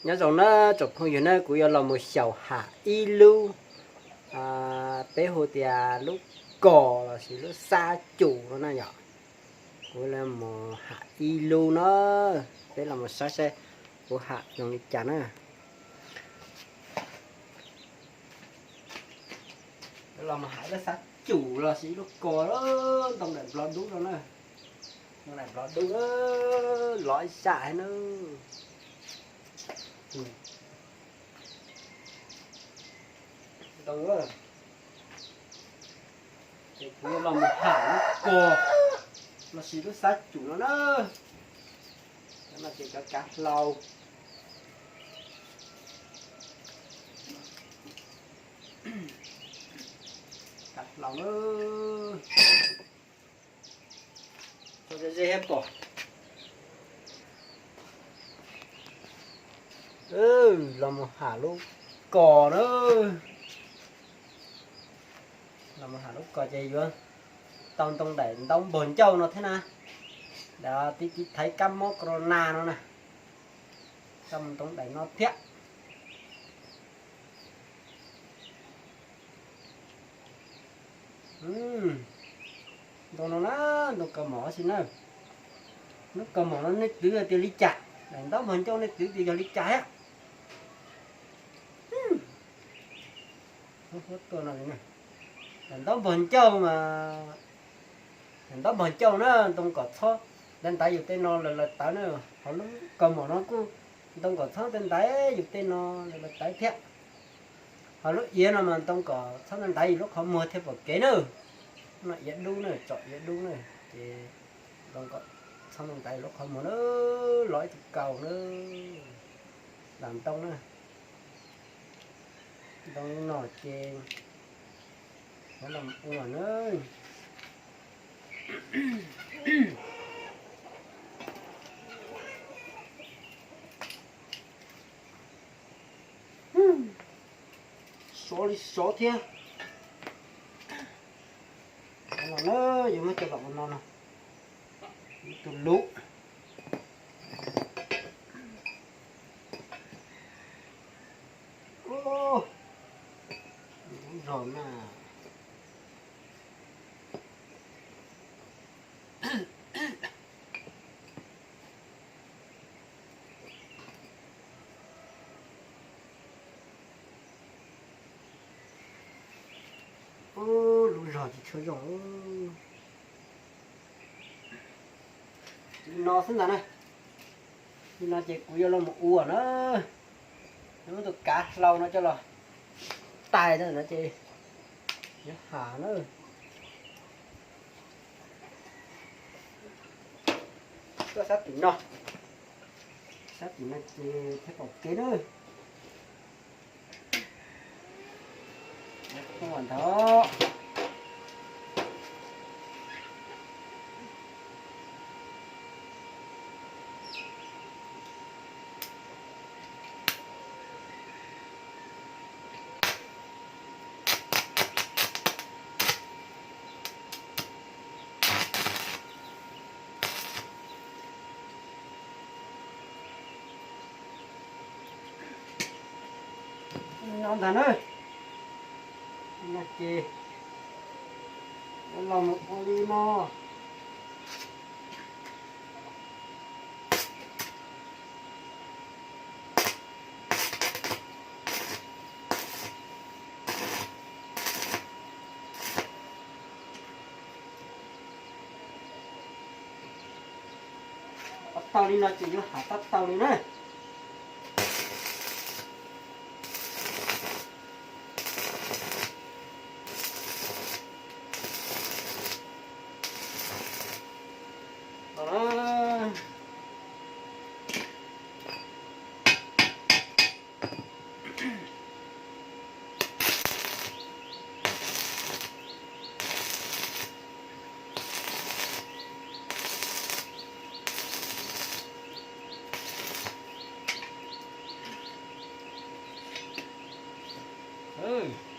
Nyob zoo na tsoom phooj ywg na, kuv yuav los mus xyaum ham ib lub, peb hu tias lub kos lossis lub xab cum no na yom. Kuv los mus ham ib lub na, peb los mus saib saib kuv ham zoo li cas na. Los mus ham lub xab cum lossis lub kos, ntoo daim nplog dub no na. Ntoo daim nplog dub, lov ib sab na. Ntoo, ces kuv los mus ham lub kos lossis lub xab cum no na. Cov no ces cov kav hlau. Kav hlau na. Tso ze ze thiab pom. Los mus ham lub kos na. Los mus ham lub kos ces yuav tau ntoo daim ntaub npog ncauj no thiab na. Daim tib tib thaiv kab mob corona no na. Tau ntoo daim no thiab. Ntoo no na, ntoo kaus mom xwb na. Lub kaus mom no nej twv tias li cas, daim ntaub npog ncauj nej twv tias yog li cas thiab. Huab tua no li na. Daim ntaub npog ncauj mas, daim ntaub npog ncauj na, ntoo kom txhob ntaiv ntaiv yus tej no lawv lawv tawv na. Ho lub kaus mom no kuj ntoo kom txhob ntaiv ntaiv yus tej no lawv lawv tawv thiab. Ho lub iav no mas ntoo kom txhob ntaiv ntaiv yus lub qhov muag thiaj pom kev na. No iav dub na, tsom iav dub na, ces ntoo kom txhob ntaiv ntaiv yus lub qhov muag na, los ib tug kaus na, lam ntoo na. Ntoo no ces yuav los ua na. Sov li sov thiab. No na, yuav muab coj los ua no no. Ib tug lub. Lub zog na. Ub, lub zog tsis tshua zoo. Li no xwb ntag na. Li no ces kuv yuav los mus ua na. Yuav muab tus kav hlau no coj los tais no ces yuav ham na. Tuaj sab tim no, sab tim no ces thiaj pom kev na. Ua ntawd. No ntag na. No ces los mus ua li no. Tab tau li no ces yuav ham tab tau li na.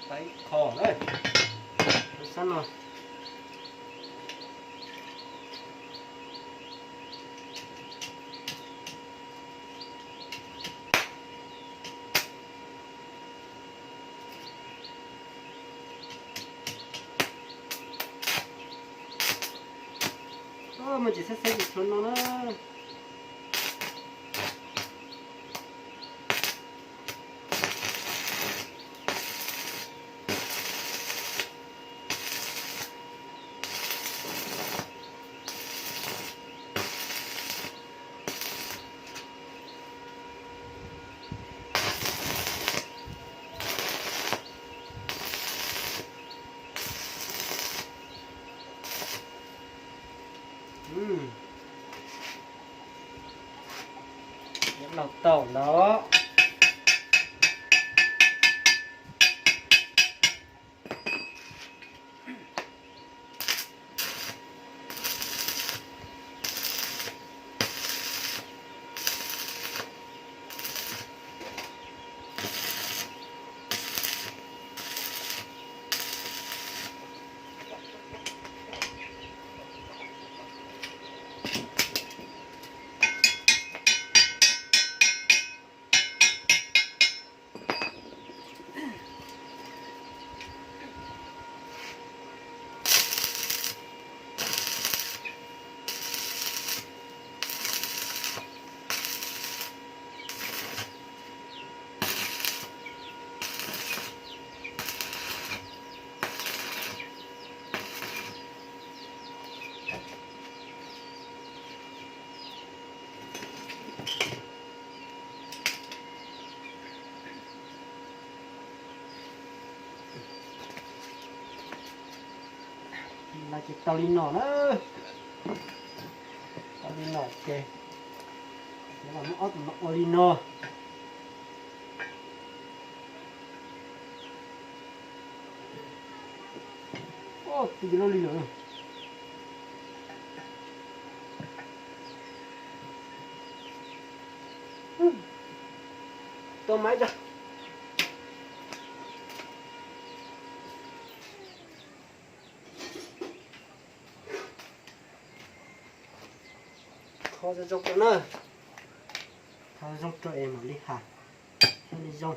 Tau ib qho na, sab no. Ces xab xeb tus tshuav no na. Los tau los. Ces tau li no na. Tau li no ces muab ob tug no ua li no. Twb loj li lawm. Tau mas ib co. Kho zoo zoo rau na. Kho zoo rau es mam li has thiaj li zoo.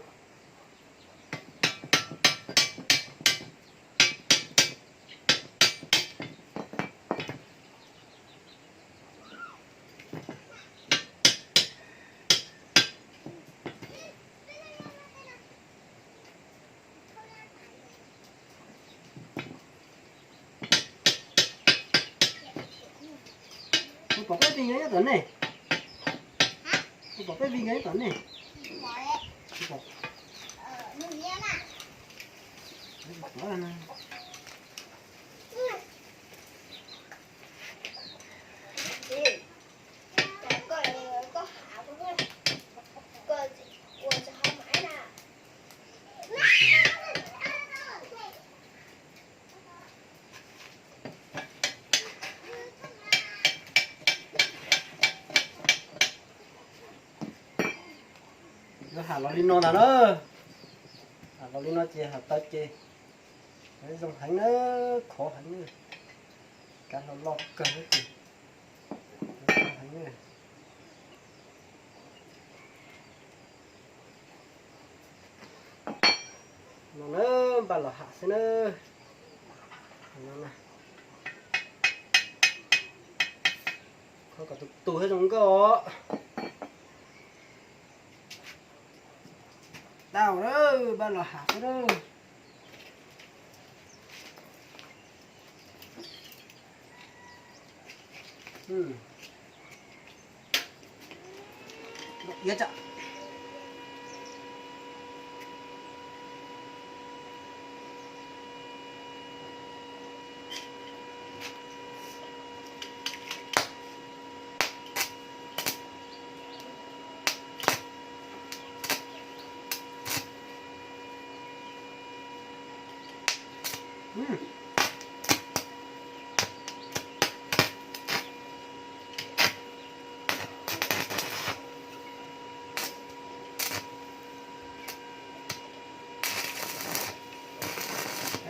Kuv pom peb vij nkawd nyob tom nej. Kuv pom peb vij nkawd nyob tom nej. Kuv pom. Yuav ham los li no ntag na. Ham los li no ces ham tau ces zoo heev na, khov heev na. Kav hlo loj kawg ces zoo heev na. No na, npaj los ham xwb na. Kho kom tus tus thiab zoo nkauj. Tau lawm, npaj los ham xwb na.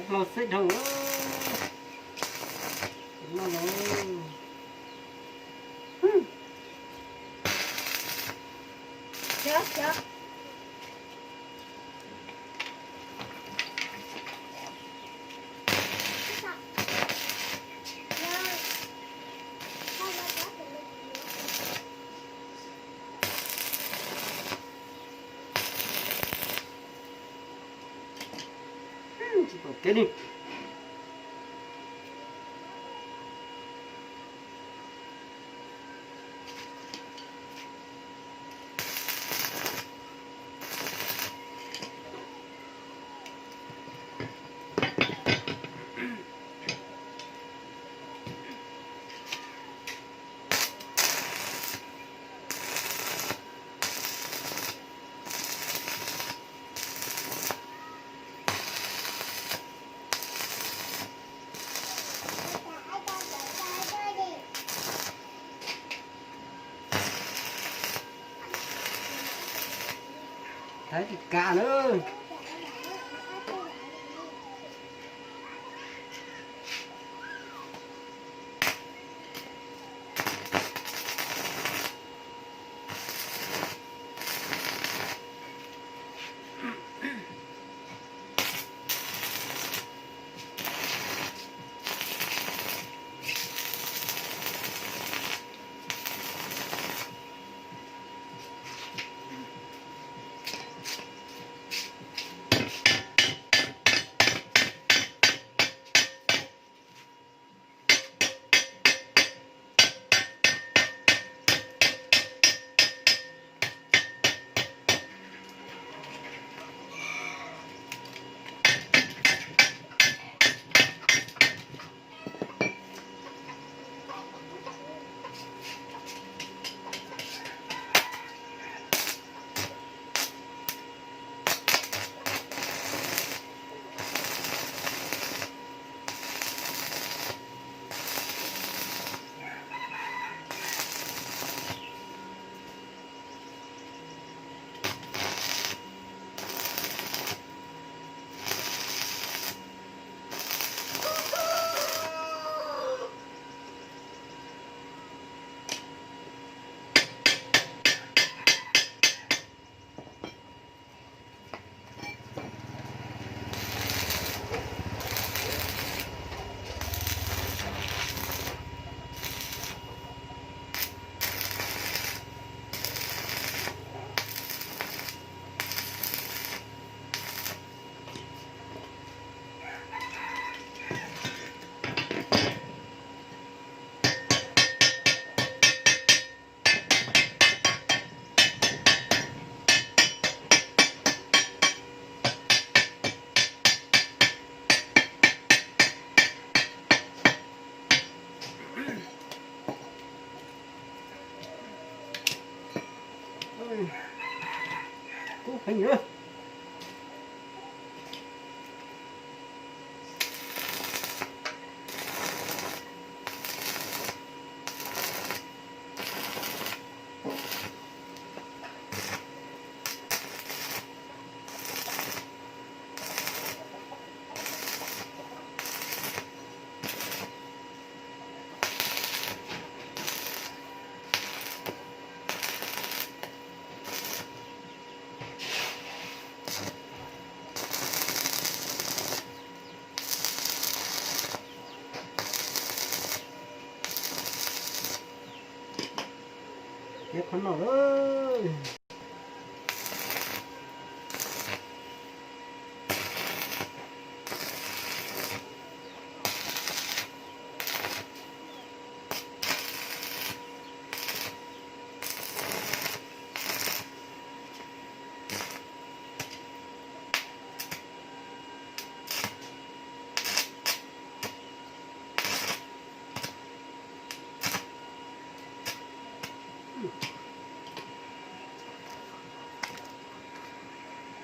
Hlau xeb dhau. Ua ke ni. Thaiv tsis kam na. Kub heev na. Ib qho no lawm.